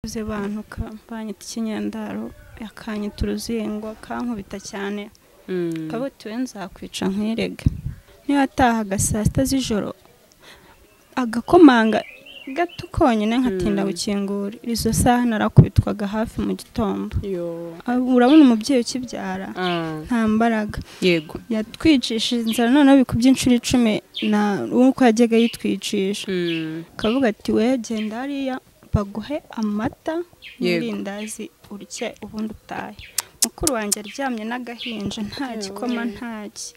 Bakuze bantuka banyita ikinyendaro, akanyita uruzingo, akankubita cyane, kabuti we nzakwica nkwirege. Niba atahaga saa sita z'ijoro agakomanga gato konyine nkatinda gukingura, izo saha narakubitwaga hafi mu gitondo. Urabona umubyeyi ukibyara nta mbaraga. Yego. Yatwicishije inzara noneho bikubye inshuro 10 na uko yajyaga yitwicisha. Kavuga ati we genda hariya baguhe amata n'irindazi urye ubundi utahe. Mukuru wanjye aryamye n'agahinja nta gikoma ntaki.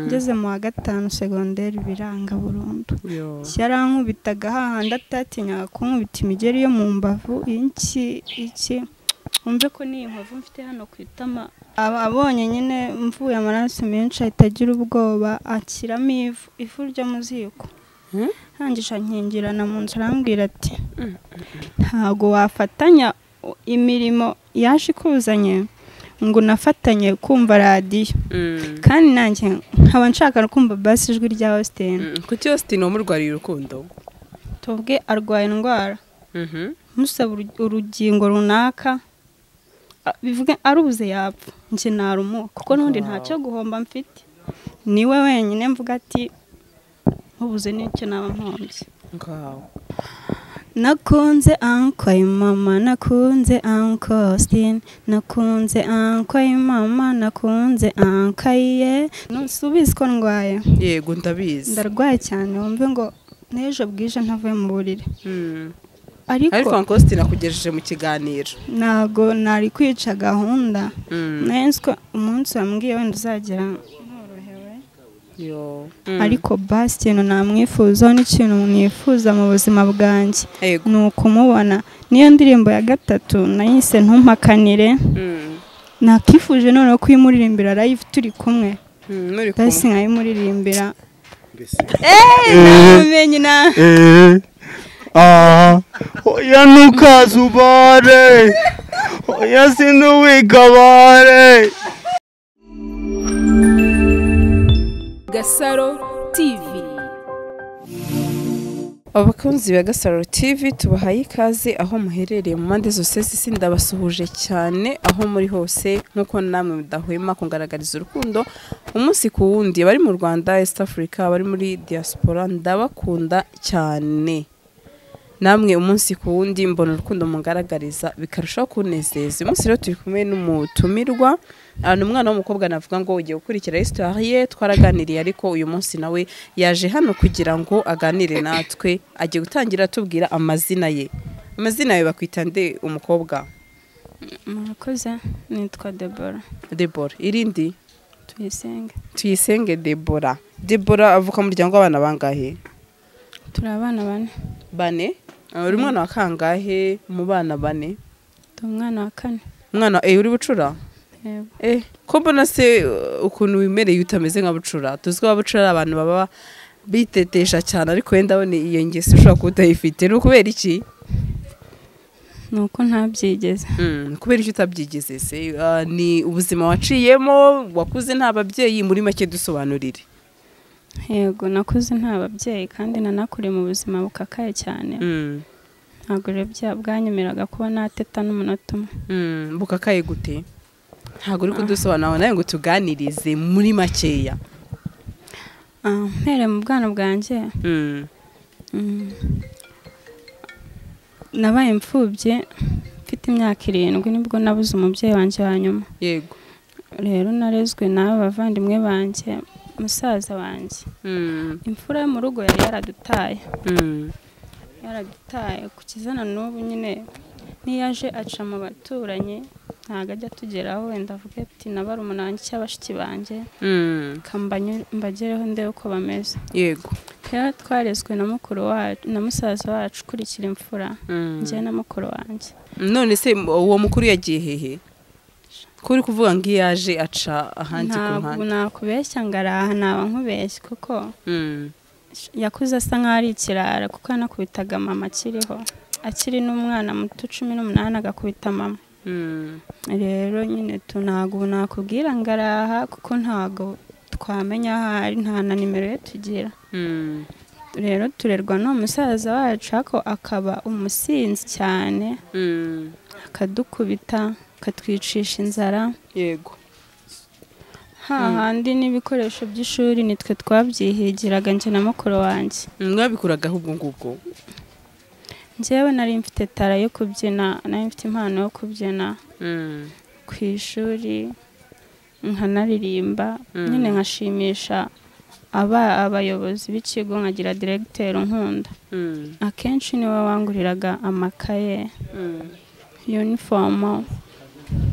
Ngeze mu wa 5 segonderi biranga burundu. Yarankubitaga hahandi atatinyaga kunkubita imigeri yo mu mbavu iki iki. Umve ko ni inkovu mfite hano ku itama. Abonye nyine mvuye amaraso menshi ahita agira ubwoba akiramo ivu, ivu ryo mu ziko. Ntangisha nkingirana mu nzu arambwira ati ntago wafatanya imirimo yaje ikuzanye ngo nafatanye kumva radiyo. Kandi nanjye nkaba nshaka kumva basi ijwi rya Austin. Kuki Austin wamurwariye urukundo? Tubwe arwaye indwara. Musaba urugingo runaka bivuge arubuze yapfa nje narumuka kuko nundi ntacyo guhomba mfite. Niwe wenyine mvuga ati nkubuze n'icyo naba mpombye. Nakunze uncle mama, nakunze uncle Austin, nakunze uncle mama, nakunze uncle ye. Nsubize ko ndwaye. Yego ndabizi. Ndarwaye cyane wumve ngo n'ejo bwije ntavuye mu buriri. Ariko uncle Austin akugejeje mu kiganiro. Ntago nari kwica gahunda. Nenswe umunsi wambwiye wenda uzagera norohewe. Ariko basi ikintu namwifuzaho n'ikintu nifuza mu buzima bwanjye ni ukumubona. Niyo ndirimbo ya 3 nayise ntumpakanire. Nakifuje noneho kuyimuririmbira live turi kumwe. Basi nkayimuririmbira. Namenye na oya ntukazubare, oya sinuwigabare. Gasaro TV. Abakunzi ba Gasaro TV tubahaye ikaze aho muherereye mu mpande zose z'isi, ndabasuhuje cyane aho muri hose nkuko namwe mudahwema kungaragariza urukundo umunsi ku wundi. Bari mu Rwanda, East Africa, bari muri diaspora, ndabakunda cyane. Namwe umunsi ku wundi mbona urukundo mungaragariza bikarushaho kunezeza. Umunsi rero turi kumwe n'umutumirwa, umwana w'umukobwa navuga ngo ugiye gukurikira histoire ye, twaraganiriye ariko uyu munsi nawe yaje hano kugira ngo aganire natwe. Agiye gutangira atubwira amazina ye. Amazina yawe bakwita nde umukobwa? Murakoze, nitwa Deborah. Deborah. Irindi? Tuyisenge. Tuyisenge Deborah. Deborah avuka mu muryango w'abana bangahe? Turi abana bane. Bane? Uri umwana wa kangahe mu bana bane? Ndi umwana wa 4. Umwana uri bucura? Yego. Ko mbona se ukuntu wimereye utameze nka bucura? Tuzi ko ababucura abantu baba bitetesha cyane ariko wenda ndabona iyo ngeso ushobora kuba utayifite. Ni ukubera iki? Ni uko ntabyigeze. Kubera iki utabyigeze se? Ni ubuzima waciyemo, wakuze nta babyeyi, muri make dusobanurire. Yego nakuze nta babyeyi kandi nanakuriye mu buzima bukakaye cyane. Ntabwo rero bwanyemeraga kuba nateta n'umunota umwe. Bukakaye gute? Ntabwo uri kudusobanura nawe ngo tuganirize muri makeya. Mpere mu bwana bwanjye. Nabaye imfubyi mfite imyaka 7 nibwo nabuze umubyeyi wanjye wa nyuma. Yego. Rero narezwe n'aba bavandimwe banjye, musaza wanjye. Imfura yo mu rugo yari yaradutaye. Yaradutaye kugeza n'ubu nyine niyaje aca mu baturanyi ntago ajya tugeraho wenda avuge ati nabarumuna banjye cyangwa bashiki banjye. Mbagereho ndebe uko bameze. Yego. Rero twarezwe na mukuru wacu na musaza wacu ukurikira imfura, njye na mukuru wanjye. None se uwo mukuru yagiye hehe? Kuri kuvuga ngo yaje aca ahandi ku mpande. Ntabwo nakubeshya ngaraha naba nkubeshya kuko yakuze asa nkaho ari ikirara kuko yanakubitaga mama akiriho. Akiri n'umwana muto 18 agakubita mama. Rero nyine ntabwo nakubwira ngaraha kuko ntabwo twamenya ahari, nta na nimero ye tugira. Rero turerwa n'uwo musaza wacu ariko akaba umusinzi cyane, akadukubita, akatwicisha inzara. Yego. Hahandi n'ibikoresho by'ishuri nitwe twabyihigiraga njye na mukuru wanjye. Mwabikuraga ahubwo ngubwo? Njyewe nari mfite tara yo kubyina, nari mfite impano yo kubyina ku ishuri, nkanaririmba nyine nkashimisha abayobozi b'ikigo, nkagira directeur nkunda. Akenshi niwe wanguriraga amakaye, uniform.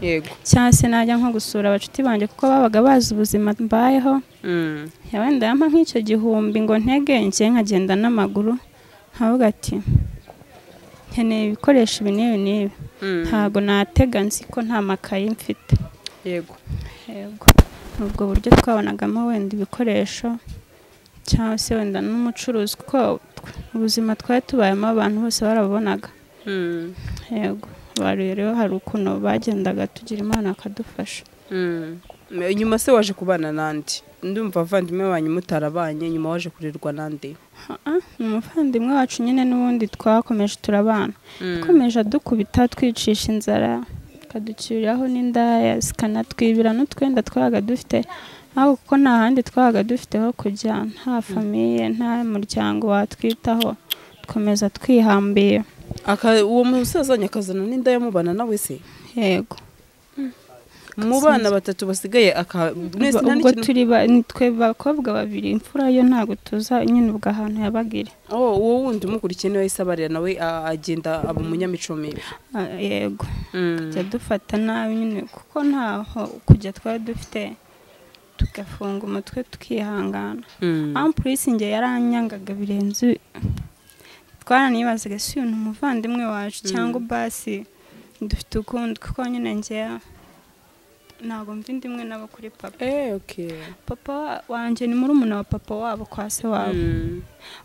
Yego. Cyangwa se najya nko gusura abacuti banjye kuko babaga bazi ubuzima mbayeho. Wenda yampa nk'icyo 1000 ngo ntege njye nkagenda n'amaguru, nkavuga ati nkeneye ibikoresho ibi n'ibi n'ibi. Ntago natega nzi ko nta makaye mfite. Yego. Yego. Ubwo buryo twabonagamo wenda ibikoresho cyangwa se wenda n'umucuruzi, kuko ubuzima twari tubayemo abantu bose barabonaga. Yego. Rero hari ukuntu bagendaga tugira Imana akadufasha. Nyuma se waje kubana nande? Ndumva avandimwe wanyu mutarabanye, nyuma waje kurerwa nande? Umuvandimwe wacu nyine n'ubundi twakomeje turabana. Komeje adukubita, twicisha inzara, kaducyuriraho n'indaya zikanatwibira n'utwenda twabaga dufite, aho kuko nta handi twabaga dufite ho kujya, nta famiye, nta muryango watwitaho, twkomeza twihambiye. Uwo musaza akazana n'indaya mubana nawe se? Yego. Mu bana batatu basigaye ubwo turi nitwe bakobwa babiri, imfura yo ntago tuza nyine ubwo ahantu yabagira. Uwo wundi umukurikiye niwe isabarira nawe agenda aba umunyamico mibi. Yego. Tujya dufata nabi nyine kuko ntaho kujya twari dufite, tugafunga umutwe tukihangana. Ampulisi njye yaranyangaga birenze, twaranibazaga si uyu ni umuvandimwe wacu cyangwa basi dufite ukundi, kuko nyine njye ntabwo mva indi imwe nabo kuri papa. Papa wanjye ni murumuna wa papa wabo kwa se wabo.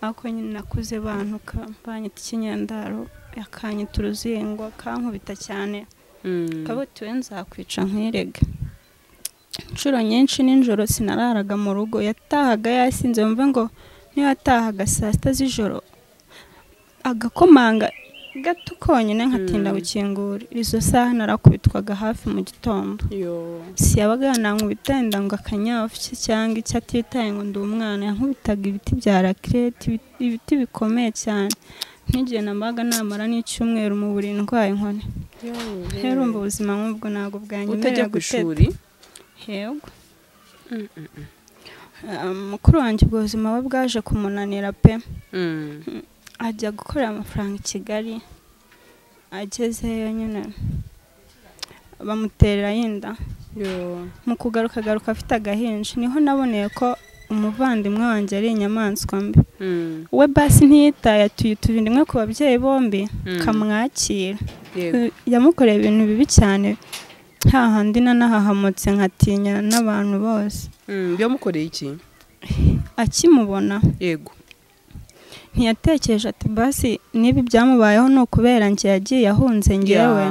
Ariko nyine nakuze bantuka, banyita ikinyendaro, akanyita uruzingo, akankubita cyane. Kabuti we nzakwica nkwirege. Inshuro nyinshi nijoro sinararaga mu rugo, yatahaga yasinze, mve ngo niba yatahaga saa 6 z'ijoro agakomanga gato konyine nkatinda gukingura, izo saha narakubitwaga hafi mu gitondo. Si yabaga yanankubita wenda ngo akanyafu cyangwa icyo atitaye ngo ndi umwana, yankubitaga ibiti bya rakirete, ibiti bikomeye cyane. Nk'igihe nabaga namara n'icyumweru mu buriri ndwaye inkoni. Rero urumva ubuzima nk'ubwo ntabwo bwanyemerera guteta. Yego. Mukuru wanjye ubwo buzima we bwaje kumunanira pe. Ajya gukorera amafaranga i Kigali, agezeyo nyine bamuterera yinda. Mu kugaruka garuka afite agahinja, niho naboneye ko umuvandimwe wanjye ari inyamaswa mbi. We basi ntiyitaye, atuye utubindi ku babyeyi bombi kamwakira. Yamukoreye ibintu bibi cyane, hahandi nanahahamutse nkatinya n'abantu bose. Yamukoreye iki? Akimubona. Yego. Ntiyatekereje ati basi niba ibyamubayeho ni ukubera njye yagiye ahunze ngewe.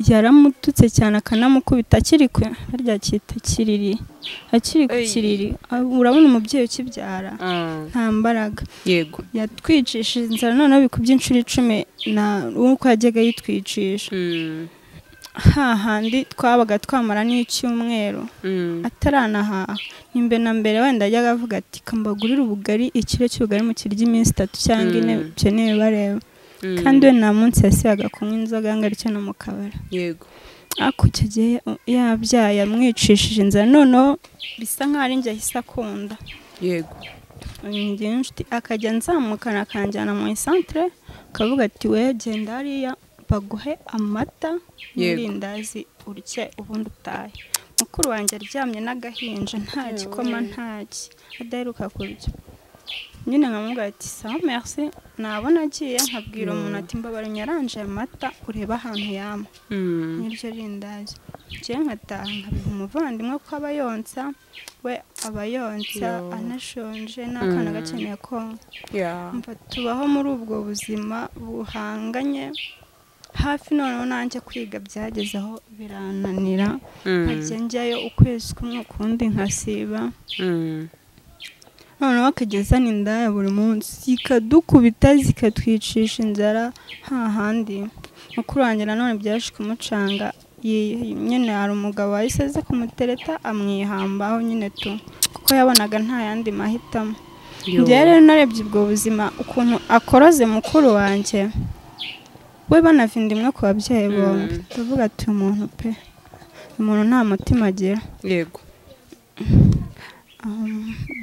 Yaramututse cyane akanamukubita akiri ku harya cyita kiriri, akiri ku kiriri. Urabona umubyeyi ukibyara nta mbaraga. Yego. Yatwicishije inzara noneho bikubye inshuro 10 na uko yajyaga yitwicisha. Hahandi twabaga twamara n'icyumweru ataranahaha. Nimbe na mbere wenda yajyaga avuga ati kambagurire ubugari, ikiro cy'ubugari mu kirya iminsi 3 cyangwa 4 ibyo bareba. Kandi we nta munsi yasibaga kunywa inzoga ngo aricyo no mu kabari. Yego. Ariko icyo gihe yabyaye amwicishije inzara, noneho bisa nkaho ari njye ahise akunda. Yego. Inshuti akajya nzamukana akanjyana mu isantere, akavuga ati we genda hariya baguhe amata n'irindazi urye ubundi utahe. Mukuru wanjye aryamye n'agahinja, nta gikoma, ntaki, adaheruka kurya. Nyine nkamubwira ati sawa merci, nabona agiye nkabwira umuntu ati mbabara unyaranje amata urebe ahantu yama n'iryo rindazi. Njye nkataha nkabiha umuvandimwe ko aba yonsa, we aba yonsa anashonje n'akana gakeneye konka. Tubaho muri ubwo buzima buhanganye hafi. Noneho nanjye kwiga byageze aho birananira, nkajya njyayo ukwezi kumwe ukundi nkasiba. Noneho akageza n'indaya buri munsi zikadukubita zikatwicisha inzara hahandi. Mukuru wanjye nanone byaje kumucanga, nyine hari umugabo wahise aza kumutereta amwihambaho nyine tu, kuko yabonaga nta yandi mahitamo. Njyewe rero narebye ubwo buzima ukuntu akoroze mukuru wanjye we banavinda imwe ku babyeyi bombi, ndavuga ati umuntu pe, umuntu nta mutima agira. Yego.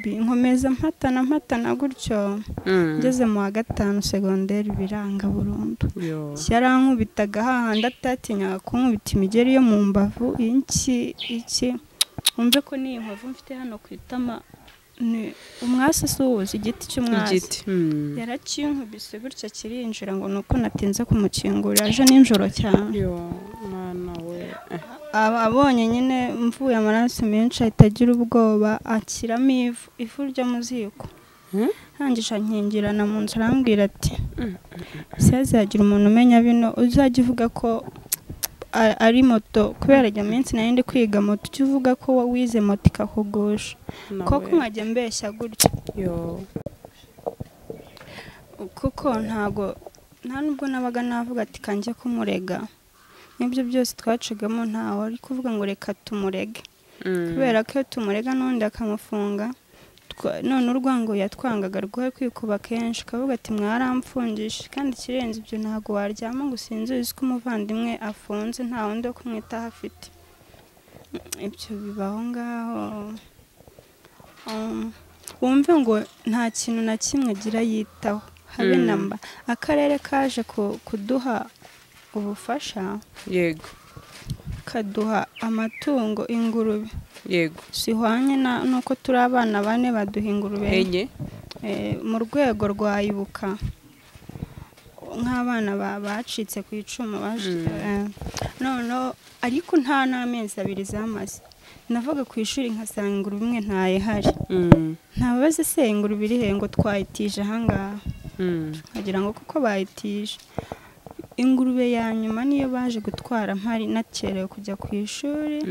Nkomeza mpatana gutyo, ngeze mu wa 5 segonderi biranga burundu. Yarankubitaga hahandi atatinyaga kunkubita imigeri yo mu mbavu, iki iki wumve ko n'iyi nkovu mfite hano ku itama ni umwasi usuhuza igiti cy'umwasi. Yarakinkubise gutya kirinjira ngo nuko natinze kumukingurira aje nijoro cyane. Abonye nyine mvuye amaraso menshi ahita agira ubwoba akiramo ivu ryo mu ziko. Arangije ankingirana mu nzu arambwira ati sihazagira umuntu umenya bino, uzajya uvuga ko ari moto, kubera iyo minsi nari ndi kwiga moto, ujye uvuga ko wize moto ikakugusha. Koko nkajya mbeshya gutyo, kuko ntago nta nubwo nabaga navuga ati kanjye kumurega. Nibyo byose twacagamo ntawe ari kuvuga ngo reka tumurege, kubera ko iyo tumurega n'undi akamufunga, none urwango yatwangaga rwoye kwikuba kenshi, akavuga ati mwaramfungishije, kandi ikirenze ibyo ntabwo waryama ngo usinzire uzi ko umuvandimwe afunze nta wundi wo kumwitaho afite. Ibyo bibaho ngaho. Wumve ngo nta kintu na kimwe agira yitaho habe namba. Akarere kaje kuduha ubufasha, yego, kaduha amatungo ingurube, yego, sihwanye nuko turi abana bane baduha ingurube enye mu rwego rwa Ibuka nk'abana bacitse ku icumu baje. None ariko nta n'amezi abiri zamaze navaga ku ishuri nkasanga ingurube imwe ntayihari. Ntabaze se ingurube iri he ngo twayitije ahangaha, nkagira ngo kuko bayitije. Ingurube ya nyuma niyo baje gutwara mpari nakerewe kujya ku ishuri,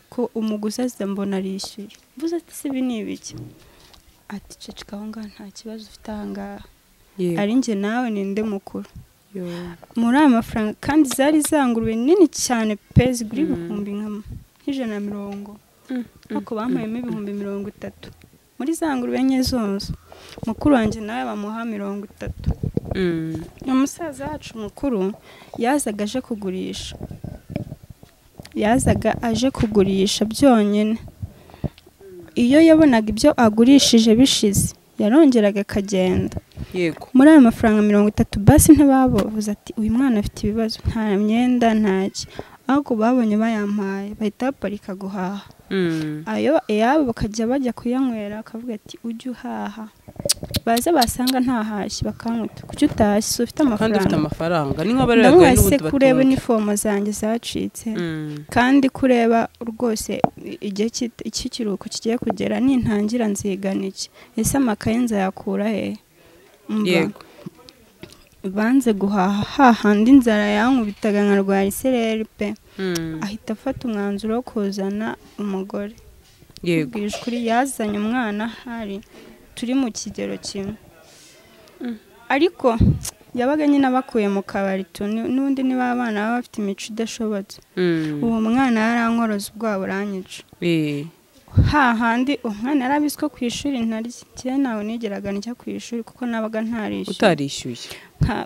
ko umuguzi aza mbona arishyuye. Mvuze ati se ibi ni ibiki? Ati ceceka aho ngaho nta kibazo ufite aha ngaha, ari njye nawe ninde mukuru. Muri aya mafaranga kandi zari za ngurube nini cyane pe, zigura ibihumbi 150, ariko bampayemo 30,000 muri za ngurube enye zose. Mukuru wanjye nawe bamuha 30. Umusaza wacu mukuru yazaga aje kugurisha, yazaga aje kugurisha byonyine. Iyo yabonaga ibyo agurishije bishize yarongeraga akagenda. Yego. Muri ayo mafaranga 30 basi ntibabovuze ati uyu mwana afite ibibazo, nta myenda ntaki, ahubwo babonye bayampaye bahita baparika guhaha. Ayo yabo bakajya bajya kuyanywera, akavuga ati ujye uhaha, baza basanga ntahashye bakankuta kuki utahashye ufite amafaranga, kandi ufite amafaranga ni nka bareraga n'ubundi batunga. Kureba uniform zanjye zacitse, kandi kureba rwose igihe cy'ikiruhuko kigiye kugera nintangira nzigana iki, ese amakaye nzayakura he? Yego. Banze guhaha hahandi inzara yankubitaga nkarwara isereri pe. Ahita afata umwanzuro wo kuzana umugore. Yego. Kuri yazanye umwana hari turi mu kigero kimwe, ariko yabaga nyine abakuye mu kabari tu, n'undi niba abana baba bafite imico idashobotse. Uwo mwana yarankoroza ubwoba buranyica. Hahandi umwana yarabizi ko ku ishuri ntarya, njyewe ntawe nigeraga njya ku ishuri kuko nabaga ntarishyuye. Utarishyuye?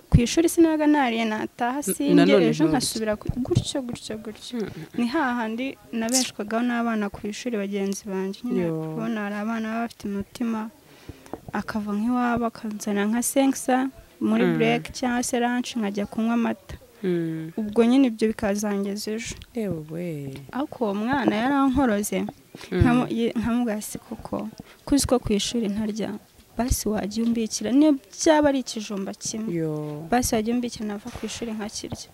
Ku ishuri sinabaga nariye, nataha sinjye ejo nkasubira gutyo gutyo gutyo. Ni hahandi nabeshwagaho n'abana ku ishuri bagenzi banjye, nyine kubona hari abana baba bafite umutima, akava nk'iwabo akanzana nka senkisa muri break cyangwa se lunch nkajya kunywa amata. Ubwo nyine ibyo bikazangeza ejo. Ariko uwo mwana yarankoroze nkamubwira koko kuzi ko ku ishuri ntarya, basi wajya umbikira niyo byaba ari ikijumba kimwe, basi wajya umbikira nava ku ishuri nkakirya.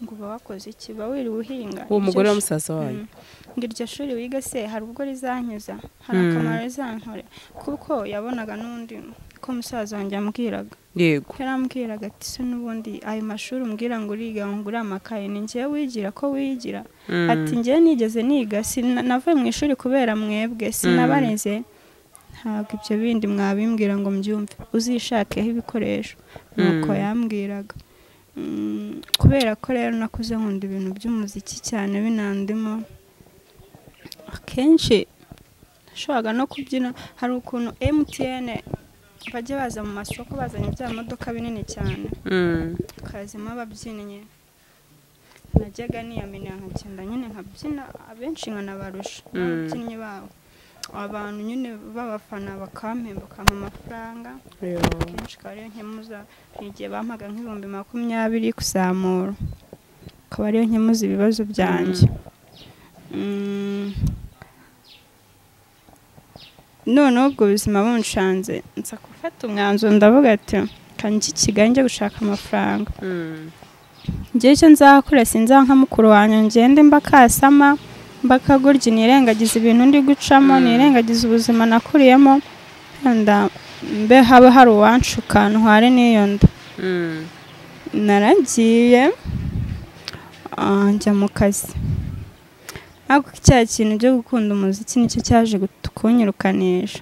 Ngo uba wakoze iki, uba wiriwe uhinga. Uwo mugore wa musaza wanyu ngo iryo shuri wiga se hari ubwo rizanyuza, hari akamaro rizankore, kuko yabonaga n'undi ko musaza wanjye yambwiraga. Yego. Yarambwiraga ati se n'ubundi ayo mashuri umbwira ngo uriga ngo uri amakaye ni njyewe wigira ko wigira. Ati njyewe nigeze niga, navuye mu ishuri kubera mwebwe sinabareze, Ntabwo ibyo bindi mwabimbwira ngo mbyumve, uzishakeho ibikoresho. Nuko yambwiraga. Kubera ko rero nakuze nkunda ibintu by'umuziki cyane binandimo, akenshi nashoboraga no kubyina. Hari ukuntu MTN bajya baza mu masoko bazanye bya modoka binini cyane, kazimo ababyinnyi, najyaga niyamina nkagenda nyine nkabyina, abenshi nkanabarusha n'ababyinnyi babo. Abantu nyine b'abafana bakampemba bakampa amafaranga, akenshi akaba ariyo nkemuza. Igihe bampaga nk'ibihumbi 20 kuzamura, akaba ariyo nkemuza ibibazo byanjye. Noneho ubwo buzima bunshanze, nza gufata umwanzuro ndavuga ati kanjye Kigali njye gushaka amafaranga. Njye icyo nzakora sinzaba nka mukuru wanjye, ngende mbakasama mbakagoryi, nirengagiza ibintu ndi gucamo, nirengagiza ubuzima nakuriyemo, wenda mbe habe hari uwanshuka ntware n'iyo nda. Naragiye njya mu kazi, ariko cya kintu cyo gukunda umuziki nicyo cyaje kunyirukanisha.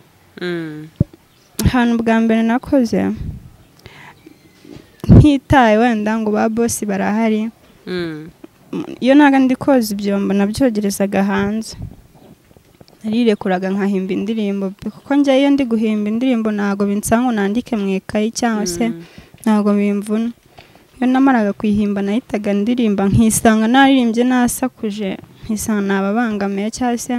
Ahantu bwa mbere nakoze ntitaye wenda ngo ba bosi barahari, iyo naga ndi koza ibyombo nabyogerezaga hanze, narirekuraga nkahimba indirimbo, kuko njya iyo ndi guhimba indirimbo ntago binsanga ngo nandike mu ikayi cyangwa se ntago bimvuna. Iyo namaraga kuyihimba nahitaga ndirimba, nkisanga naririmbye nasakuje, nkisanga nababangamiye, cyangwa se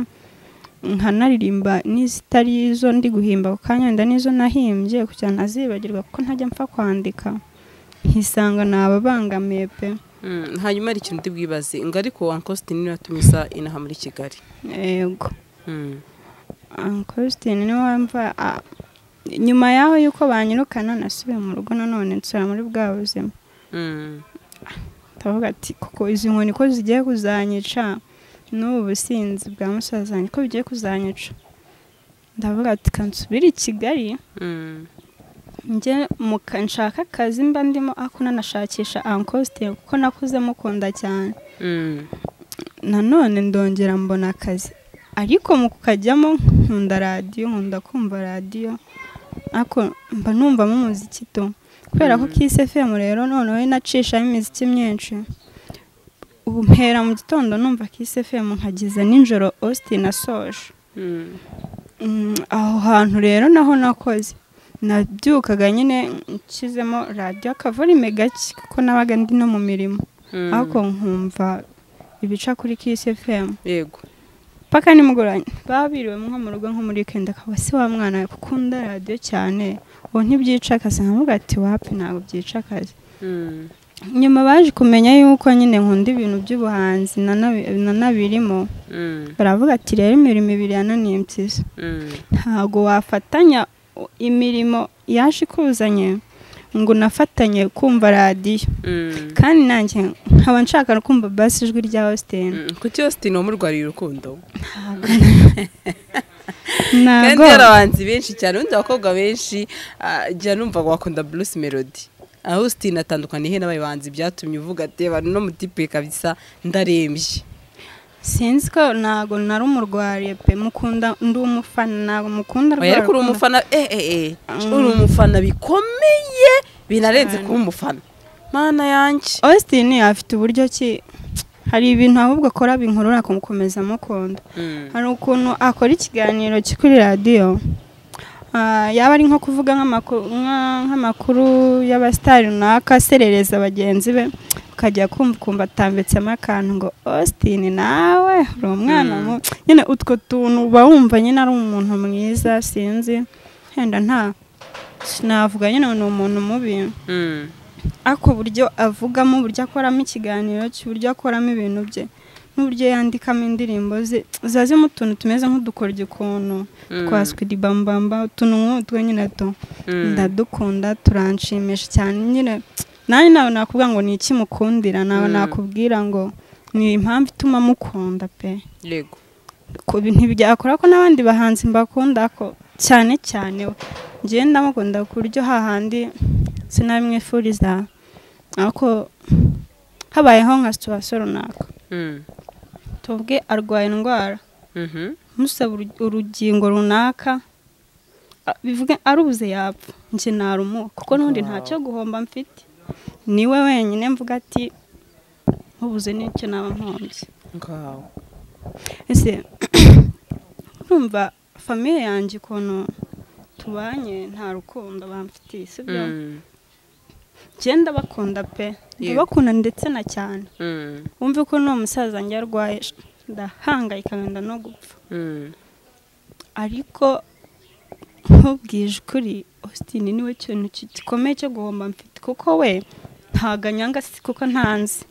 nkanaririmba n'izitari izo ndi guhimba ako kanya, wenda n'izo nahimbye kugira ntazibagirwa, kuko ntajya mpfa kwandika, nkisanga nababangamiye pe. Hanyuma hari ikintu ndi bwibaze ngo ariko Uncle Austin niwe watumye uza inaha muri Kigali? Yego, Uncle Austin niwe wamva. Nyuma yaho yuko banyirukana nasubiye mu rugo nanone nsubira muri bwa buzima. Ndavuga ati kuko izi nkoni ko zigiye kuzanyica, n'ubu businzi bwa musaza wanjye ko bigiye kuzanyica, ndavuga ati kansubire i Kigali njye nshaka akazi mba ndimo, ariko nanashakisha Uncle Austin kuko nakuze mukunda cyane. Nanone ndongera mbona akazi, ariko mu kukajyamo nkunda radiyo, nkunda kumva radiyo, ariko mba numvamo umuziki to. Kubera ko Kiss FM rero noneho nacishamo imiziki myinshi, ubu mpera mu gitondo numva Kiss FM nkageza nijoro Austin asoje. Aho hantu rero naho nakoze, nabyukaga nyine nshyizemo radiyo akavolume gake kuko nabaga ndi no mu mirimo, ariko nkumva ibica kuri Kiss FM. Yego. Paka nimugoroba baba biriwe nko mu rugo nko muri weekend, akaba se wa mwana ukunda radiyo cyane, ubu ntibyica akazi? Nkavuga ati wapi ntabwo byica akazi. Nyuma baje kumenya yuko nyine nkunda ibintu by'ubuhanzi nanabirimo, baravuga ati rero imirimo ibiri yananiye impyisi, ntabwo wafatanya imirimo yaje ikuzanye ngo unafatanye kumva radiyo, kandi nanjye nkaba nshaka kumva basi ijwi rya Austin. Kuki Austin wamurwariye urukundo? Kandi hari abahanzi benshi cyane, ubundi abakobwa benshi jya numva wakunda Bruce Melody, Austin atandukaniye he n'abahanzi byatumye uvuga ati abantu no mutipe kabisa ndarembye? Sinzi ko ntago nari umurwariye pe, mukunda ndi umufana, ntago mukunda rwose. Ariko uri umufana, uri umufana bikomeye binarenze kuba umufana. Mana yanjye. Austin afite uburyo ki hari ibintu ahubwo akora binkurura kumukomeza mukunda. Hari ukuntu akora ikiganiro kuri radiyo, yaba ari nko kuvuga nk'amakuru y'abasitari runaka aserereza bagenzi be, ukajya kumva atambitsemo akantu ngo Austin nawe uri umwana nyine, utwo tuntu uba wumva nyine ari umuntu mwiza. Sinzi wenda nta sinavuga nyine ni umuntu mubi, ariko uburyo avugamo, uburyo akoramo ikiganiro cye, uburyo akoramo ibintu bye, n'uburyo yandikamo indirimbo ze, zazimo utuntu tumeze nk'udukoryo ukuntu twa squidibambamba, utuntu nk'utwo nyine to ndadukunda, turanshimisha cyane nyine. Nanjye nawe nakubwira ngo ni iki mukundira, nawe nakubwira ngo ni impamvu ituma mukunda pe. Yego. Ntibyakora ko n'abandi bahanzi mbakunda ko cyane cyane njye ndamukunda ku buryo hahandi sinabimwifuriza, ariko habayeho nka situation runaka, tuvuge arwaye indwara, musaba urugingo runaka, Bivuge arubuze yapfa nje narumuka kuko n'undi ntacyo guhomba mfite, niwe wenyine mvuga ati nkubuze n'icyo naba mpombye. Ese urumva famille yanjye ukuntu tubanye nta rukundo bamfitiye, sibyo? Njye ndabakunda pe, ndabakunda ndetse na cyane. Wumve ko n'uwo musaza njye arwaye ndahangayika ngenda no gupfa. Ariko nkubwije ukuri Austin niwe kintu gikomeye cyo guhomba mfite, kuko we ntaganyanga kuko ntanzi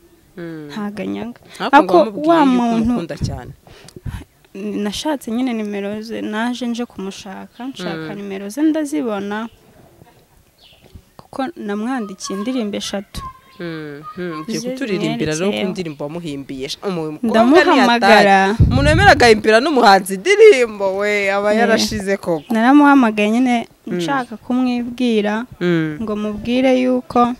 ntaganyanga. Ariko wa muntu ukunda cyane, nashatse nyine nimero ze, naje nje kumushaka nshaka nimero ze ndazibona, kuko namwandikiye indirimbo 3. Ugiye kuturirimbira rero ku ndirimbo wamuhimbiye. Ndamuhamagara, umuntu wemera agahimbira n'umuhanzi indirimbo we aba yarashize koko. Naramuhamagaye nyine nshaka kumwibwira ngo mubwire yuko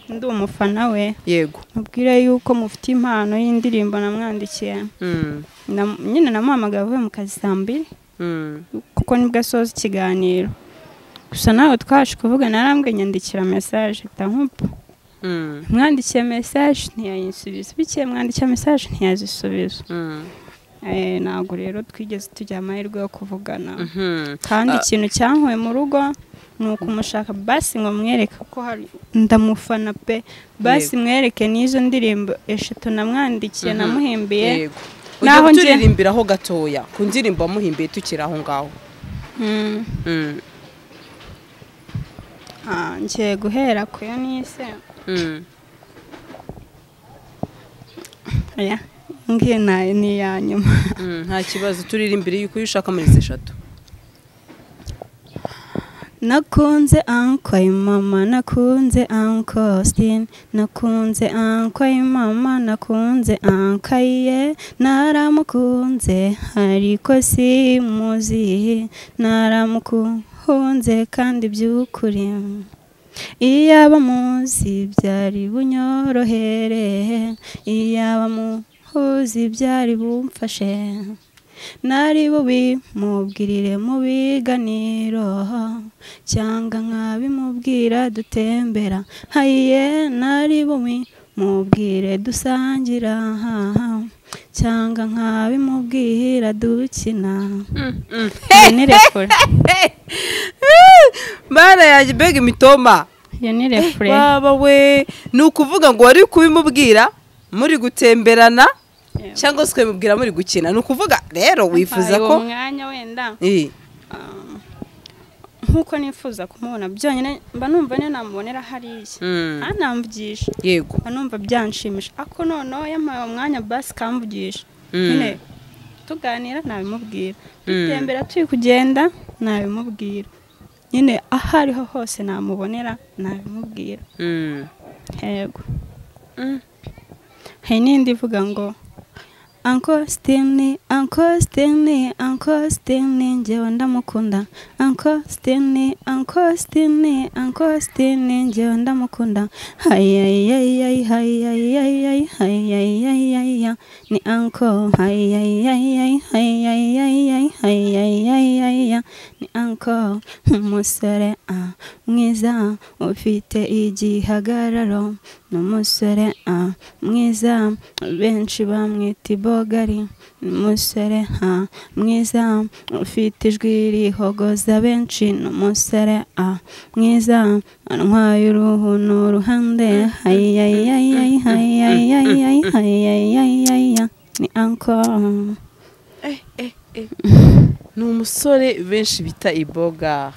ndi umufana we. Yego, mubwire yuko mufite impano y'indirimbo namwandikiye. Nyine namuhamagaye avuye mu kazi saa 2 kuko nibwo asoza ikiganiro. Gusa nawe twashe kuvuga, narambwe nyandikira message nkupa. Mwandikiye message ntiyayisubiza, bikeye mwandikiye message ntiyazisubiza. Ntabwo rero twigeze tujya amahirwe yo kuvugana. Kandi ikintu cyankuye mu rugo ni ukumushaka basi ngo mwereke ko hari ndamufana pe, basi mwereke n'izo ndirimbo 3 namwandikiye namuhimbiye. Naho ngiye turirimbiraho gatoya ku ndirimbo wamuhimbiye tukiri aho ngaho. Ngiye guhera ku yo nise. Oya, ngiye nayo ni iya nyuma. Nta kibazo, turirimbire yuko ushaka muri 3. Nakunze uncle mama, nakunze uncle Austin, nakunze uncle mama, nakunze uncle ye, naramukunze ariko simuzi, naramukunze kandi by'ukuri. Iyaba muzi byari bunyorohere, iyaba muzi byari bumfashe, nari bubi mubwirire mu biganiro, cyangwa nkabimubwira dutembera, haye nari bubi mubwire dusangira, cyangwa nkabimubwira dukina. Nirekure Mana yanjye mbega imitoma. Iyo ni refure. Baba we, ni ukuvuga ngo wari kubimubwira muri gutemberana cyangwa se ukabimubwira muri gukina. Ni ukuvuga rero wifuza ko umwanya wenda nkuko nifuza kumubona byonyine mba numva niyo namubonera hariya anamvugisha. Yego, mba numva byanshimisha, ako noneho yampaye umwanya basi kamvugisha nyine tuganira nabimubwira, dutembera turi kugenda nabimubwira, nyine aho ariho hose namubonera nabimubwira. Yego. Hari n'indi ivuga ngo Uncle Stanley, Uncle Stanley, Uncle Stanley, njyewe ndamukunda. Uncle Stanley, Uncle Stanley, Uncle Stanley, njyewe ndamukunda. Hayayayay, hayayayay, hayayayay, ni uncle. Hayayayay, hayayayay, hayayayay, ni uncle. Umusore mwiza ufite igihagararo, ni umusore mwiza benshi bamwita Bogari, umusore mwiza ufite ijwi rihogoza benshi, ni umusore mwiza antwaye uruhu n'uruhande, hayayayay, hayayayay, hayayayay, ni uncle. Ni umusore benshi bita iboga.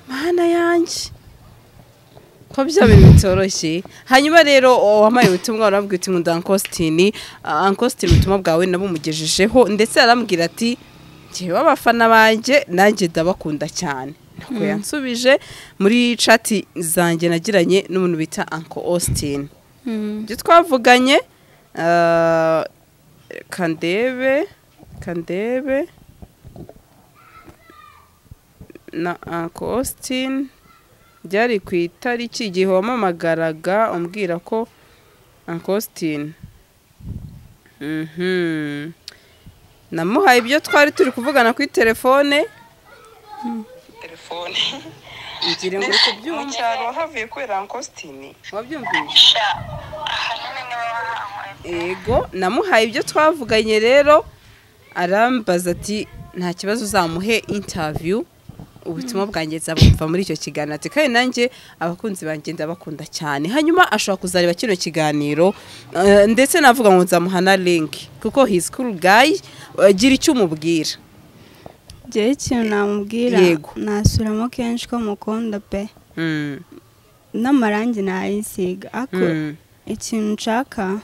Mana yanjye, ko bya bintu bitoroshye. Hanyuma rero wampaye ubutumwa urambwira uti nkunda Uncle Austin. Uncle Austin ubutumwa bwawe nabumugejejeho, ndetse arambwira ati njyewe abafana banjye nanjye ndabakunda cyane. Nuko yansubije muri chat zanjye nagiranye n'umuntu bita Uncle Austin. Ibyo twavuganye kandebe na Uncle Austin byari ku itariki igihe wamamagaraga umbwira ko Uncle Austin Namuhaye ibyo twari turi kuvugana kuri telefone. Telefone. Ngira ngo kubyumva. Mu cyaro havuye kwera Ankositini. Wabyumvise? Ego, namuhaye ibyo twavuganye rero arambaza ati nta kibazo uzamuhe interview, ubutumwa bwanjye nzabumva muri icyo kiganiro. Ati kandi nanjye abakunzi banjye ndabakunda cyane. Hanyuma ashobora kuzareba kino kiganiro, ndetse navuga ngo nzamuha na link kuko he's cool guy, gira icyo umubwira. Njyewe ikintu namubwira nasubiramo kenshi ko mukunda pe. N'amarangi nayisiga ariko ikintu nshaka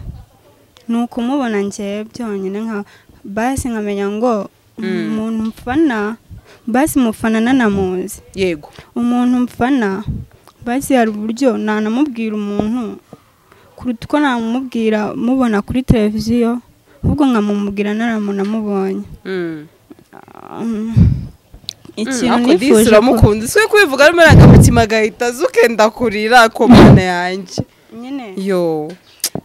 ni ukumubona njyewe byonyine, nka basi nkamenya ngo umuntu mfana basi mufana nanamuzi. Yego. Umuntu mfana basi hari uburyo nanamubwira umuntu kuruta uko namubwira mubona kuri televiziyo, ahubwo nkamumubwira naramunamubonye. Ikintu nifuje uramukunda swe kubivuga ari amarangamutima agahita zukenda kurira ko mana yanjye nyine. Yo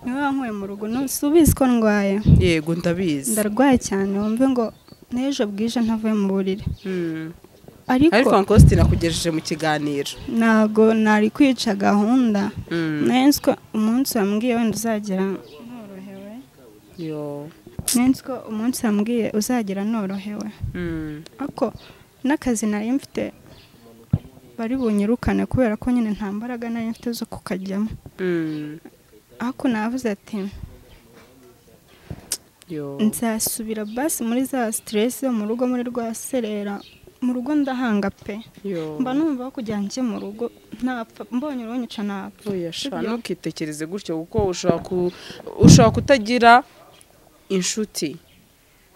niwe wankuye mu rugo, nsubizi ko ndwaye. Yego ndabizi, ndarwaye cyane, wumve ngo n'ejo bwije ntavuye mu buriri. Ariko Ankositini akugejeje mu kiganiro. Ntago nari kwica gahunda. Nari ko umunsi wambwiye wenda uzagera norohewe. Yo nari ko umunsi wambwiye uzagera norohewe. Ariko n'akazi nari mfite bari bunyirukane kubera ko nyine nta mbaraga nari mfite zo kukajyamo. Ariko navuze ati nzasubira basi muri za stress yo mu rugo, muri rwa serera mu rugo ndahanga pe. Mba numva kugira nje mu rugo ntapfa, mbonye uronyica napfa. Oya sha, ntukitekereze gutyo kuko ushobora kutagira inshuti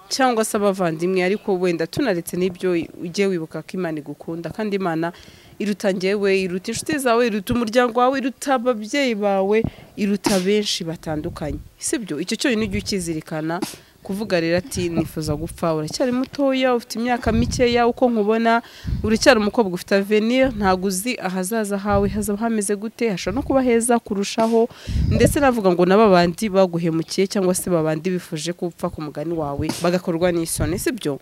cyangwa se abavandimwe, ariko wenda tunaretse n'ibyo ujye wibuka ko Imana igukunda, kandi Imana iruta njyewe, iruta inshuti zawe, iruta umuryango wawe, iruta ababyeyi bawe, iruta benshi batandukanye. Sibyo? Icyo cyonyine ujye ukizirikana. Kuvuga rero ati nifuza gupfa, uracyari mutoya, ufite imyaka mikeya, uko nkubona uracyari umukobwa ufite avenir, ntago uzi ahazaza hawe hazaba hameze gute, hashobora no kuba heza kurushaho. Ndetse navuga ngo nababandi baguhemukiye cyangwa se babandi bifuje gupfa ku mugani wawe bagakorwa n'isoni. Sibyo?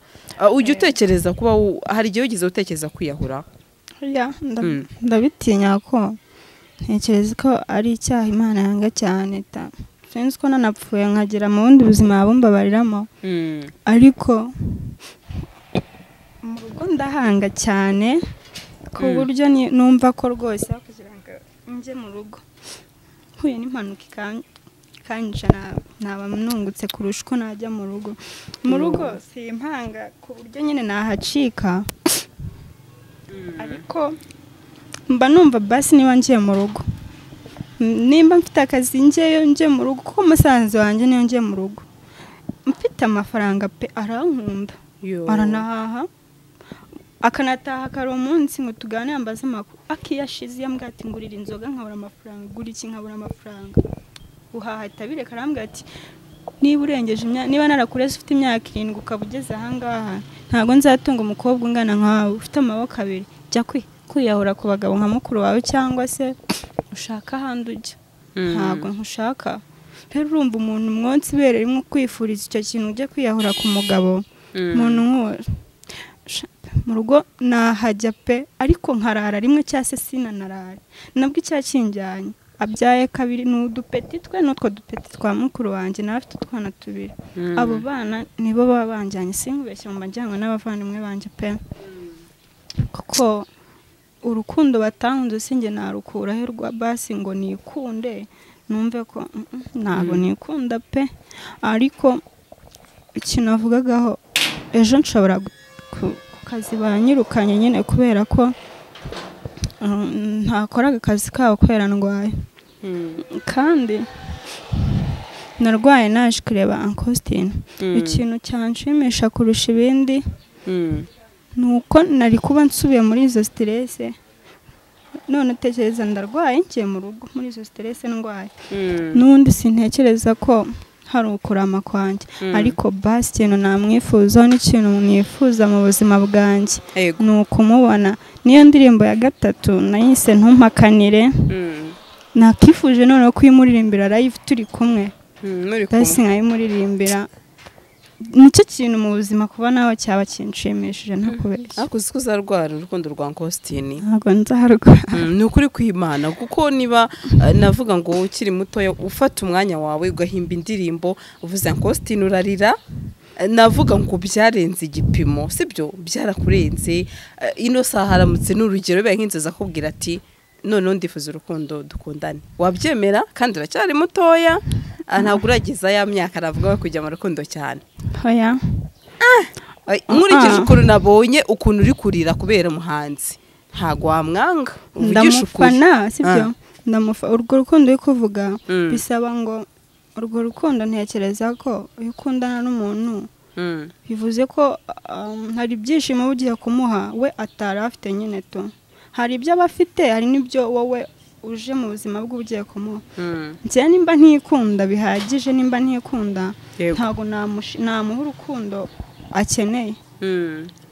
Ujye utekereza kuba hari igihe ugize utekereza kwiyahura? Ya, ndabitinya ko ntekereza ko ari icyaha Imana yanga cyane ta. Sinzi ko nanapfuye nkagera mu bundi buzima bumbabariramo. Ariko mu rugo ndahanga cyane ku buryo numva ko rwose kugira ngo njye mu rugo mpuye n'impanuka ikanyica naba nungutse kurusha uko najya mu rugo. Mu rugo simpanga ku buryo nyine nahacika, ariko mba numva basi niba ngiye mu rugo, nimba mfite akazi ngeyo nje mu rugo, kuko umusanzu wanjye niyo ngiye mu rugo mfite amafaranga pe, arankunda aranahaha akanataha kare umunsi ngo tuganire ambaze amakuru, akiyashize yambwira ati ngurira inzoga nkabura amafaranga, gura iki nkabura amafaranga, uhaha itabireka arambwira ati niba urengeje niba narakureze ufite imyaka 7 ukaba ugeze aha ngaha ntabwo nzatunga umukobwa ungana nkawe ufite amaboko abiri, jya kwiyahura ku bagabo nka mukuru wawe cyangwa se ushaka ahandi ujya, ntabwo nkushaka. Rero urumva umuntu mwonsi ibere rimwe kwifuriza icyo kintu ujya kwiyahura ku mugabo, umuntu nk'uwo mu rugo nahajya pe, ariko nkarara rimwe cyangwa se sinanarare, nabwo icyakinjyanye abyaye kabiri ni udupeti twe n'utwo dupeti twa mukuru wanjye, nawe afite utwana tubiri. Abo bana nibo baba banjyanye, sinkubeshye mu majyanwa n'abavandimwe banjye pe, kuko urukundo batanze sinjye narukurahe rwa basi ngo nikunde numve ko ntabwo nikunda pe. Ariko ikintu navugagaho ejo nshobora ku kazi banyirukanye nyine kubera ko ntakoraga akazi kabo kubera ndwaye, kandi narwaye naje kureba Ankositini. Ikintu cyanshimisha kurusha ibindi nuko nari kuba nsubiye muri izo stress, none utekereza ndarwaye ngiye mu rugo muri izo stress ndwaye, n'undi sintekereza ko hari ukurama kwanjye, ariko basi ikintu namwifuzaho n'ikintu mwifuza mu buzima bwanjye ni ukumubona. Niyo ndirimbo ya 3 nayise ntumpakanire, nakifuje noneho kuyimuririmbira live turi kumwe, basi nkayimuririmbira Nicyo kintu mu buzima kuba nawe cyaba kinshimishije ntakubeshya. Ariko uzi ko uzarwara urukundo rwa Austin? Ntabwo nzarwara. Ni ukuri kw'Imana, kuko niba navuga ngo ukiri mutoya ufata umwanya wawe ugahimba indirimbo uvuze ngo Austin urarira, navuga ngo byarenze igipimo, sibyo? Byarakurenze. Ino saha haramutse n'urugero bibaye nk'inzozi akubwira ati noneho ndifuza urukundo dukundane, wabyemera? Kandi uracyari mutoya, ntabwo urageza ya myaka navuga kujya mu rukundo cyane. Oya. Nkurikije ukuntu nabonye ukuntu uri kurira kubera umuhanzi, ntago wamwanga, uvugisha ukuri. Ndamufana, sibyo? Ndamufa. Urwo rukundo uri kuvuga bisaba ngo urwo rukundo ntekereza ko iyo ukundana n'umuntu bivuze ko hari ibyishimo ugiye kumuha we atari afite nyine tu. Hari ibyo aba afite, hari n'ibyo wowe uje mu buzima bwe ugiye kumuha. Njye nimba ntikunda bihagije, nimba ntikunda ntabwo namuha urukundo akeneye.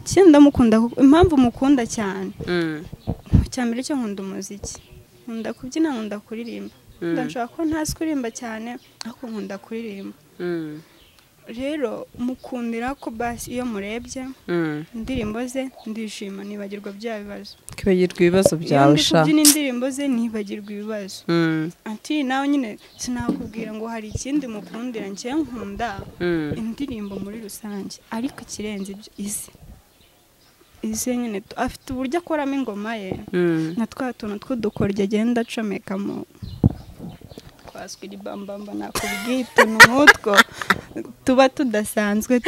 Ikindi ndamukunda, impamvu mukunda cyane, icya mbere cyo nkunda umuziki, nkunda kubyina, nkunda kuririmba. Ndashobora kuba ntazi kuririmba cyane ariko nkunda kuririmba. Rero mukundira ko basi iyo murebye indirimbo ze ndishima, nibagirwa bya bibazo. Kwibagirwa ibibazo byawe sha. Iyo ndi kubyina indirimbo ze nibagirwa ibibazo. Ati nawe nyine sinakubwira ngo hari ikindi mukundira, njye nkunda indirimbo muri rusange, ariko ikirenze ibyo ize nyine afite uburyo akoramo ingoma ye na twa tuntu tw'udukoryo agenda acomekamo twaswiri bambamba nakubwiye utuntu nk'utwo tuba tudasanzwe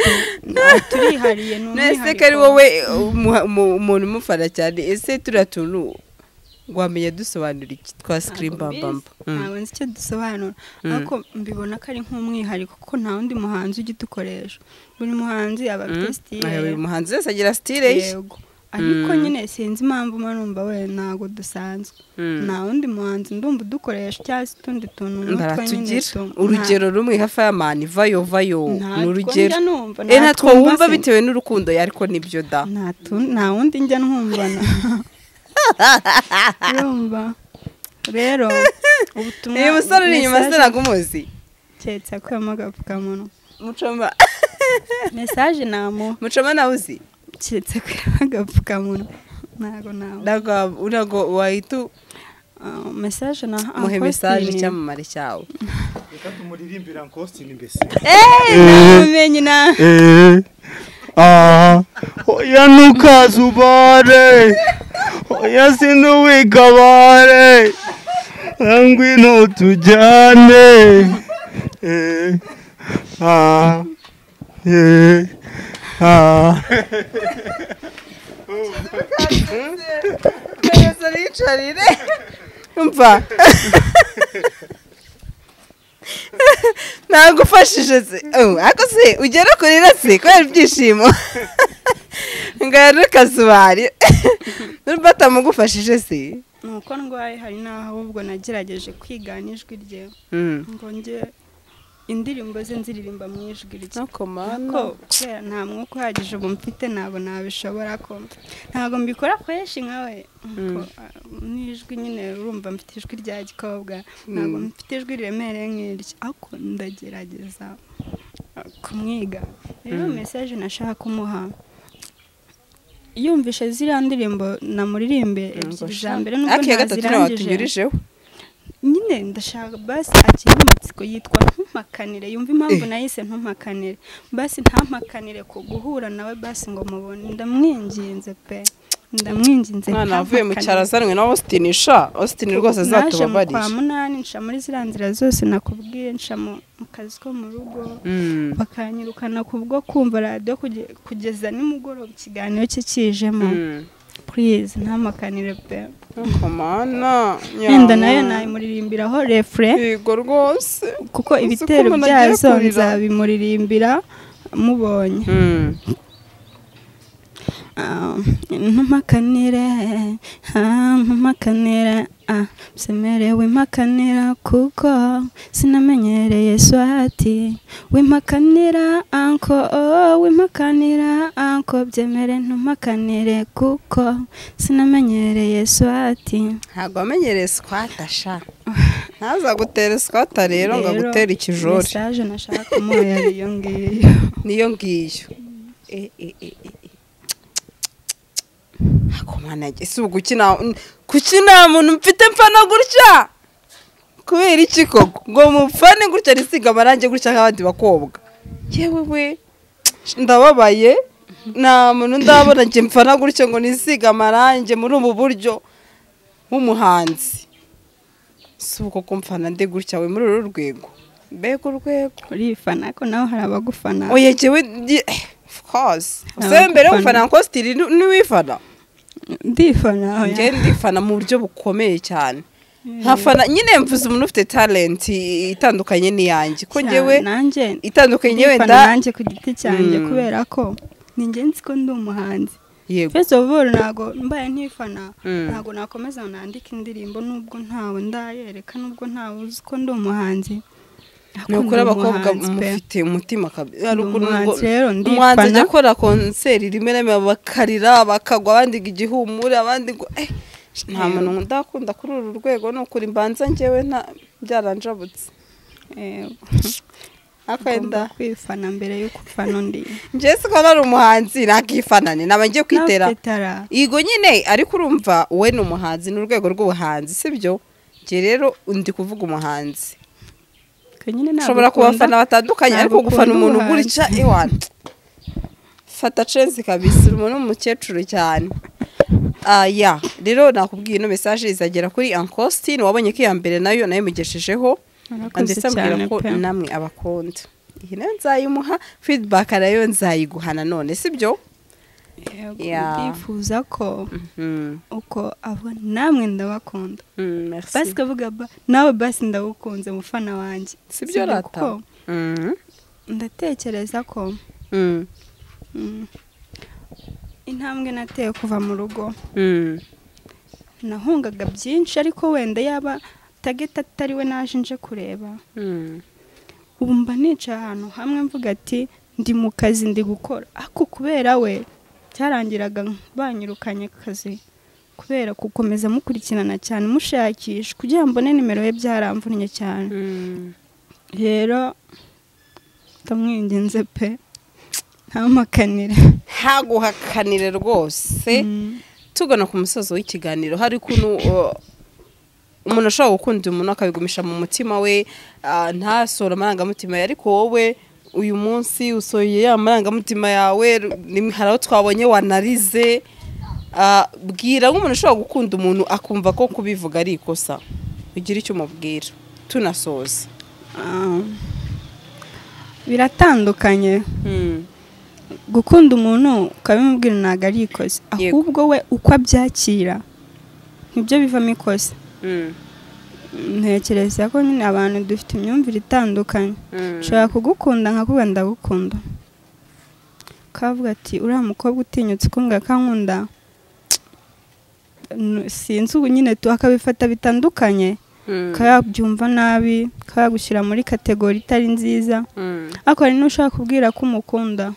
turihariye. Nese ko ari wowe umuntu umufana cyane, ese turiya tuntu wamenya dusobanura iki twa screen bambamba? Ntabwo nzi icyo dusobanura, ariko mbibona ko ari nk'umwihariko kuko nta wundi muhanzi ujya udukoresha. Buri muhanzi aba afite style, buri muhanzi wese agira style ye. Yego, ariko nyine sinzi impamvu numva we ntabwo dusanzwe. Nta wundi muhanzi ndumva udukoresha cyangwa se utundi tuntu nk'utwo nyine. Urugero rumwe nka Fireman, vayo vayo, ni urugero. Natwo wumva bitewe n'urukundo, ariko nibyo da. Nta wundi njya nkumvana. Urumva rero ubutumwa. Uyu musore uri inyuma sinagumuzi. Keretse akuyemo agapfukamunwa. Mucoma. Message namuha. Mucoma nawe uzi? Keretse akuyemo agapfukamunwa. Ntago nawe. Ntago wahita message na muhe message icyamamare cyawe. Reka tumuririmbira Austin mbese. Namumenye na. Oya ntukazubare, oya sinuwikabare, ngwino tujyane. Umva nagufashije se, ariko se ugera kurira se kubera ibyishimo ngaruka zubari urumva atamugufashije se? Nuko ndwaye hari naho ahubwo nagerageje kwigana ijwi rye ngo nge indirimbo ze nziririmba mu ijwi rye, ko kubera nta mwuka uhagije ubu mfite ntabwo nabishobora, ko ntabwo mbikora kenshi nkawe n'ijwi nyine urumva mfite ijwi rya gikobwa, ntabwo mfite ijwi riremereye nk'iryo, ariko ndagerageza kumwiga. Rero message nashaka kumuha, yumvishe ziriya ndirimbo namuririmbe ebyiri za mbere nubwo ntazirangije nyine ndashaka basi akiri amatsiko yitwa ntumpakanire, yumva impamvu nayise ntumpakanire, basi ntampakanire ku guhura nawe basi ngo mubone, ndamwinginze pe, ndamwinginze. Mwana avuye mu cyaro azanwe na Austin sha, Austin rwose azatubabarira. Naje mu kwa munani nca muri ziriya nzira zose nakubwiye, nca mu kazi ko mu rugo bakanyirukana kubwo kumva radiyo kugeza nimugoroba ikiganiro cye kijemo. Please ntampakanire pe. Komana wenda nayo nayimuririmbiraho refre. Yego rwose, kuko ibitero byazo nzabimuririmbira mubonye. Ntumpakanire, ntumpakanire, semerewe impakanira kuko sinamenyereye swati, wimpakanira anko, wimpakanira anko, byemere ntumpakanire kuko sinamenyereye swati. Ntabwo wamenyereye swata sha. Ntaza gutera squat rero ngo agutere ikijori. Message nashaka kumuha yari iyo ngiyo. Niyo ngiyo. Akomana ese ubu gukina muntu mfite mfana gutya. Kubera iki koko ngo mufane gutya risiga amarange gutya nk'abandi bakobwa. Yewe we ndababaye nta muntu ndabona nge mfana gutya ngo nisiga amarange muri ubu buryo nk'umuhanzi. Si uko kumfana ndi gutya we muri uru rwego. Mbega urwego urifana ko nawe hari abagufana. Oya jewe of course. Use mbere ufana Nkositiri niwifana. Ndifana oya. Nge ndifana mu buryo bukomeye cyane. Nkafana nyine mvuze umuntu ufite talent itandukanye n'iyanjye ko ngewe nanjye itandukanye wenda nanjye ku giti cyanjye kubera ko ni ngenzi ko ndi umuhanzi. Yego. First of all nago mbaye ntifana ntago nakomeza nandika indirimbo nubwo ntawe ndayereka nubwo ntawe uzi ko ndi umuhanzi. Nukuri abakobwa mufite umutima kabisa. Umuhanzi ajya akora concert rimwe na rimwe bakarira bakagwa abandi igihumure abandi ngo nta muntu ndakunda kuri uru rwego nukuri mbanza ngewe nta byaranjabutse. Akenda kwifana mbere yo gufana undi. Nje siko nari umuhanzi nakifanane naba ngiye kwitera. Igo nyine ariko urumva we ni umuhanzi n'urwego rw'ubuhanzi sibyo? Nge rero ndi kuvuga umuhanzi. Ushobora kubafana batandukanye ariko gufana umuntu gutya ewana. Fata chance kabisa umuntu w'umukecuru cyane. Ya rero nakubwiye ino message izagera kuri Ankostin wabonye ko iya mbere nayo nayimugeshejeho ndetse ambwira ko namwe abakunda. Iyi nayo nzayimuha feedback nayo nzayiguhana none sibyo? Ndifuza ko uko abo namwe ndabakunda. Basi kavuga nawe basi ndagukunze mufana wanjye. Sibyo rata. Ndatekereza ko intambwe nateye kuva mu rugo nahungaga byinshi ariko wenda yaba target atari we naje nje kureba. Ubu mba nicaye ahantu hamwe mvuga ati ndi mu kazi ndi gukora ako kubera we cyarangiraga banyirukanye kazi kubera gukomeza mukurikirana cyane mushakisha kugira mbone nimero ye byaramvunnye cyane. Rero ndamwinginze pe ntamakanire ntaguhakanire rwose. Tugana ku musozo w'ikiganiro hari kuntu umuntu ashobora gukunda umuntu akabigumisha mu mutima we ntasora amarangamutima ariko wowe uyu munsi usoye ya marangamutima yawe hari aho twabonye wanarize. Bwira nk'umuntu ushobora gukunda umuntu akumva ko kubivuga ari ikosa ugira icyo umubwira tunasoza. Biratandukanye. Gukunda umuntu ukabimubwira ntago ari ikosa ahubwo we uko abyakira nibyo bivamo ikosa. Ntekereza ko nyine abantu dufite imyumvire itandukanye. Nshobora kugukunda nkakubwira ndagukunda kavuga ati uriya mukobwa utinyutse kumbwira ko ankunda sinzi ubu nyine akabifata bitandukanye kayabyumva nabi kayagushyira muri kategori itari nziza. Ariko hari n'ushaka kubwira ko umukunda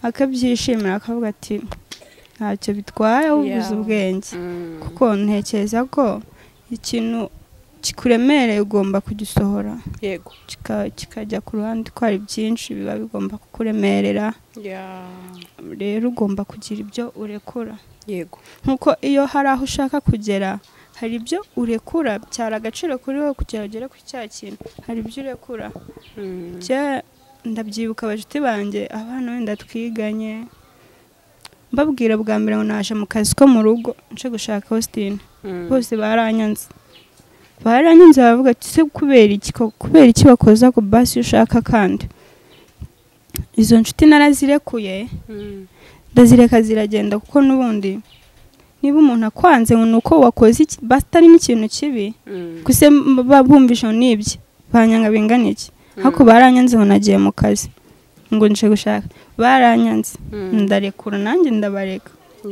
akabyishimira akavuga ati ntacyo bitwaye ubuze ubwenge. Kuko ntekereza ko ikintu kikuremereye ugomba kugisohora. Yego. Kikajya ku ruhande ko hari byinshi biba bigomba kukuremerera. Rero ugomba kugira ibyo urekura. Yego. Nkuko iyo hari aho ushaka kugera hari ibyo urekura byara agaciro kuri wowe kugira ugere ku cya kintu. Hari ibyo urekura. Ndabyibuka abashuti banjye abana wenda twiganye mbabwira bwa mbere ngo naje mu kazi ko mu rugo nje gushaka Austin. Bose baranyanze baravuga ati se kubera iki wakoza ku basi ushaka kandi izo nshuti narazirekuye ndazireka ziragenda kuko nubundi niba umuntu akwanze ngo nuko wakoze iki basi n'ikintu kibi kuse babumvisha nibye banyanga bingana iki hako baranyanze ngo nagiye mu kazi ngo nje gushaka baranyanze ndarekura nanjye ndabareka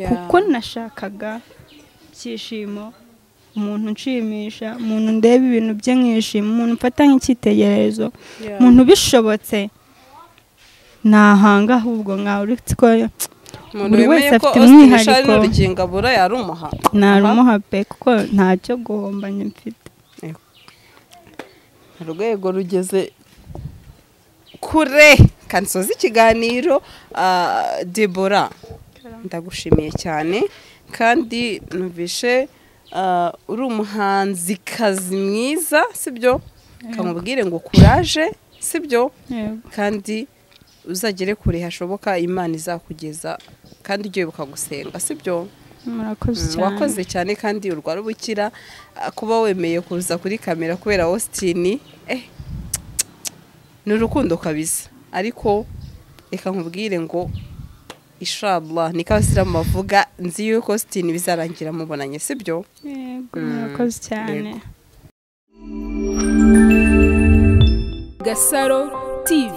kuko nashakaga ibyishimo umuntu nshimisha umuntu ndeba ibintu bye nkishima umuntu mfata nk'icyitegererezo umuntu bishobotse nahanga ahubwo nkawe uretse ko buri wese afite umwihariko narumuha pe kuko ntacyo guhomba mfite. Urwego rugeze kure. Kansoza ikiganiro. Deborah, ndagushimiye cyane kandi numvishe uri umuhanzikazi mwiza, sibyo? Kamubwire ngo courage, sibyo? Kandi uzagere kure hashoboka, Imana izakugeza, kandi ujye wibuka gusenga, sibyo? Murakoze cyane. Wakoze cyane kandi urwara ubukira. Kuba wemeye kuza kuri kamera kubera Austin, ni urukundo kabisa. Ariko reka nkubwire ngo inshallah, niko abasilamu bavuga, nzi yuko Austin bizarangira mubonanye, sibyo? Yego, murakoze cyane. Gasaro TV.